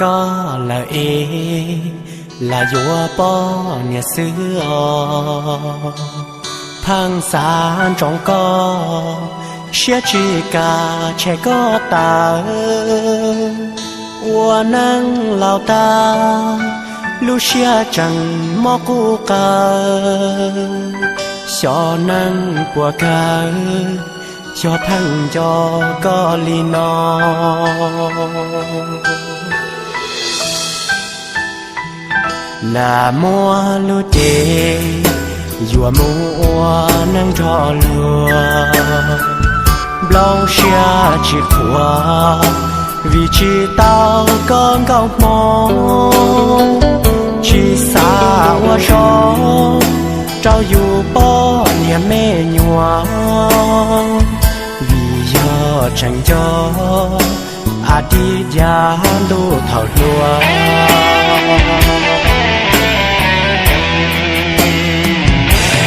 Koj lawm es lam yuav poj niam xwb os. Pheej xav ntsoov koj, siab tsis kam tshem koj tawm. Ua neej laus tag, lub siab tseem mob quj qaws. Xyov neej puas kawg, xyov pheej nco koj li no. Lam muab lub cev yuav mus ua neej nrog luag, nplooj siab tsis qhuav vim tsis tau koj nkauj hmoo. Tsis xav ua zog rau yus poj niam me nyuam, vim yog tseem nco a dib dab ntuj thaum hluas.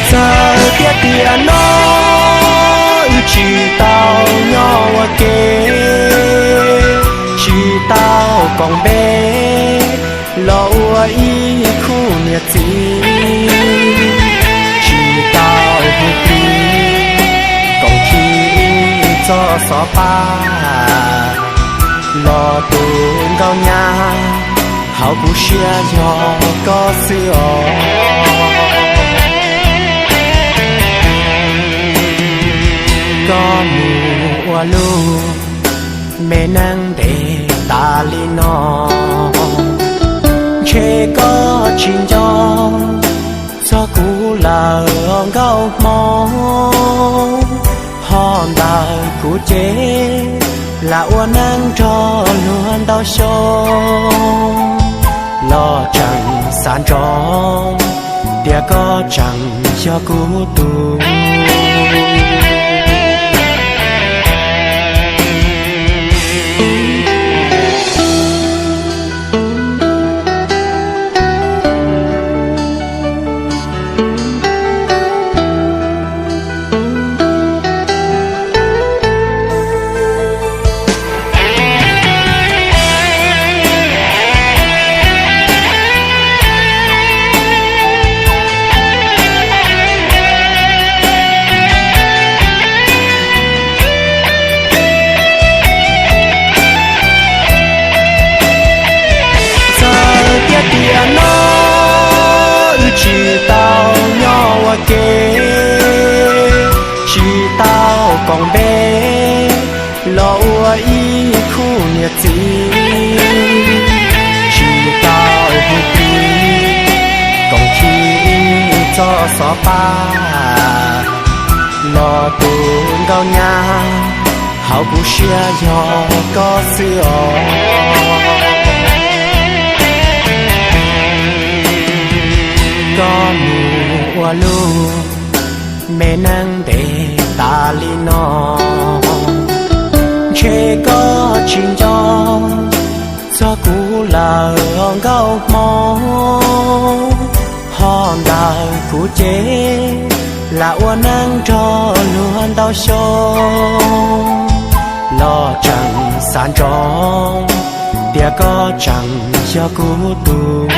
Txawm tias tiam no wb tsis tau nyob ua ke, tsis tau koom npe los ua ib khub niam txiv, tsis tau hu plig koom khi ib txoj xov paj, los tus nkauj nyab hauv kuv siab yog koj xwb os. Koj mus ua luj, me neej ntev tas li no, ntshe koj tsis nco txog kuv lawm os nkauj hmoo. Ho ntawm kuv ces lam ua neej nrog luag ntau xyoo, los tseem xav ntsoov tias koj tseem yog kuv tus. Txawm tias tiam no wb tsis tau nyob ua ke, tsis tau koom npe los ua ib khub niam txiv, tsis tau hu plig koom khi ib txoj xov paj, los tus nkauj nyab hauv kuv siab yog koj xwb os. Koj mus ua luj, me neej ntev tas li no, ntshe koj tsis nco txog kuv lawm os nkauj hmoo. Ho ntawm kuv ces lam ua neej nrog luag ntau xyoo, los tseem xav ntsoov tias koj tseem yog kuv tus.